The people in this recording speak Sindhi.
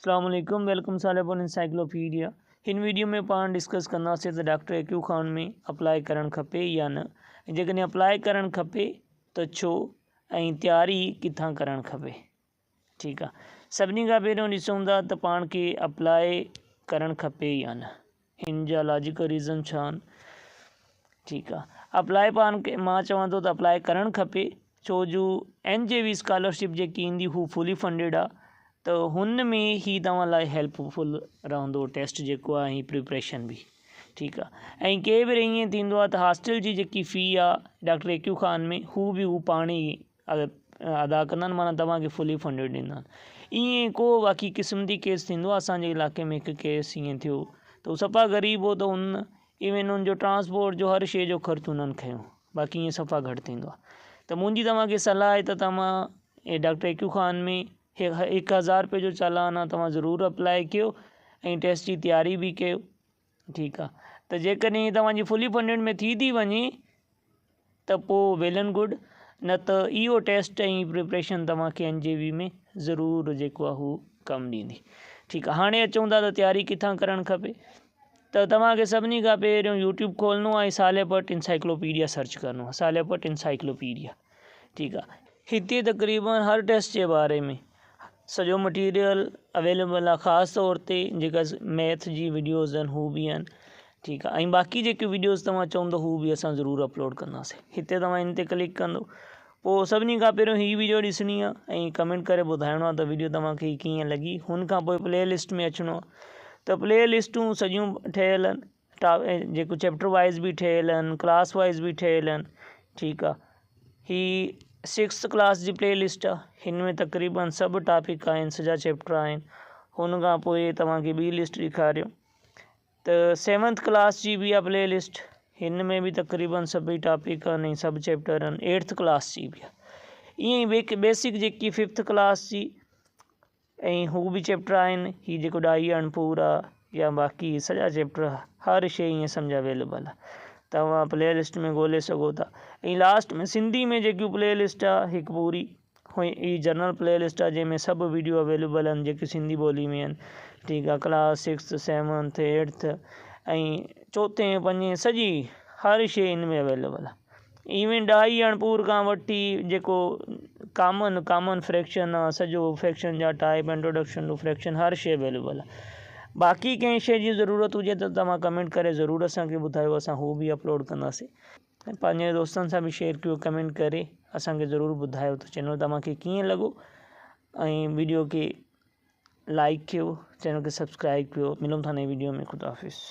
اسلام عليڪم welcome Saleh encyclopedia. هن ويڊيو ۾ پاڻ ڊسڪس ڪنداسين ته ڊاڪٽر اي ڪيو خان ۾ اپلائي ڪرڻ کپي يا نه ۽ جيڪڏهن اپلائي ڪرڻ کپي ته ڇو ۽ تياري ڪٿان ڪرڻ کپي. ٺيڪ آ سڀني کان پهريون ڏسون ٿا ته پاڻ کي اپلائي ڪرڻ کپي يا نه، هن جا لاجيڪل ريزن ڇا آهن. ٺيڪ آ اپلائي پاڻ کي مان چوان ٿو ته اپلائي ڪرڻ کپي ڇو جو اين جي وي اسڪالرشپ جيڪي ايندي هو فلي فنڊيڊ آ ته هن ۾ هي توهان لاء هيلپ فل رهندو ٽيسٽ جيڪو آ ۽ پريپريشن به. ٺيڪ آ ۽ ڪي ڀيري ائين ٿيندو آ ته هاسٽل جي جيڪي في آ ڊاڪٽر اي ڪيو خان ۾ هو به هو پاڻ ئي ادا ڪندا آهن معنيٰ توهان کي فلي فنڊيڊ ڏيندا آهن. ائين ڪو باقي قسمتي ڪيس ٿيندو آهي اسان جي علائقي ۾ هڪ ڪيس ائين ٿيو ته هو صفا غريب هو ته ان ايون ان جو ٽرانسپورٽ جو هر شيء جو خرچ انهن کنيو باقي ائين صفا گهٽ ٿيندو آهي ته منهنجي توهان کي صلاح آهي ته توهان ڊاڪٽر اي ڪيو خان ۾ هڪ هزار روپئي جو چالان آهي توهان ضرور اپلائي ڪيو ۽ ٽيسٽ جي تياري به ڪيو. ٺيڪ آ ته جيڪڏهن توهان جي فلي فنڊيڊ ۾ ٿي ٿي وڃي ته پوء ويل اينڊ گڊ نه ته اهو ٽيسٽ ۽ پريپريشن توهان کي اين جي وي ۾ ضرور جيڪو آ هو ڪم ڏيندي. ٺيڪ آ هاڻي اچون ٿا ته تياري ڪٿان ڪرڻ کپي ته توهان کي سڀني کان پهريون يوٽيوب کولڻو آ ۽ صالح ڀٽ انسائيڪلوپيڊيا سرچ ڪرڻو آ صالح ڀٽ انسائيڪلوپيڊيا. ٺيڪ آ هتي تقريبن هر ٽيسٽ جي باري ۾ سڄو مٽيريل اويليبل آهي خاص طور تي جيڪا ميٿ جي وڊيوز آهن هو به آهن ٺيڪ آهي ۽ باقي جيڪي وڊيوز توهان چوندو هو به اسان ضرور اپلوڊ ڪنداسين هتي توهان ان تي ڪلڪ ڪندو پوء سڀني کان پهريون هي وڊيو ڏسڻي آهي ۽ ڪمينٽ ڪري ٻڌائڻو آهي ته وڊيو توهان کي ڪيئن لڳي هن کان پوء پلي لسٽ ۾ اچڻو آهي ته پلي لسٽون سڄيون ٺهيل آهن جيڪو چيپٽر وائز به ٺهيل آهن ڪلاس وائز به ٺهيل آهن ٺيڪ آهي هي سڪسٿ ڪلاس جي پلي لسٽ آ هن ۾ تقريبن سڀ ٽاپڪ آهن سڄا چيپٽر آهن هن کان پوء توهان کي ٻي لسٽ ڏيکاريو ته سيونٿ ڪلاس جي به آ پلي لسٽ هن ۾ به تقريبن سڀئي ٽاپڪ آهن ۽ سڀ چيپٽر آهن ايٽٿ ڪلاس جي به آ ائين ئي بيسڪ جيڪي ففٿ ڪلاس جي ۽ هو به چيپٽر آهن هي جيڪو ڏائي اڻپور آ يا باقي سڄا چيپٽر هر شي ائين سمجهه اويليبل آ توهان پلي لسٽ ۾ ڳولي سگهو ٿا ۽ لاسٽ ۾ سنڌي ۾ جيڪيون پلي لسٽ آ هڪ پوري هي جنرل پلي لسٽ آ جنهن ۾ سڀ ويڊيو اويليبل آهن جيڪي سنڌي ٻولي ۾ آهن ٺيڪ آ ڪلاس سڪسٿ سيونٿ ايٽٿ ۽ چوٿين پنجين سڄي هر شي ان ۾ اويليبل آ. ايون ڏهائي اڻپور کان وٺي جيڪو ڪامن ڪامن فريڪشن آ سڄو فريڪشن جا ٽائپ انٽروڊڪشن ٽو فريڪشن هر شي اويليبل آ باقي ڪنهن شي جي ضرورت هجي ته توهان ڪمينٽ ڪري ضرور اسان کي ٻڌايو اسان هو به اپلوڊ ڪنداسين ۽ پنهنجي دوستن سان به شيئر ڪيو ڪمينٽ ڪري اسان کي ضرور ٻڌايو ته چينل توهان کي ڪيئن لڳو ۽ ويڊيو کي لائڪ ڪيو چينل کي سبسڪرائب ڪيو ملون ٿا نئين ويڊيو ۾ خدا حافظ.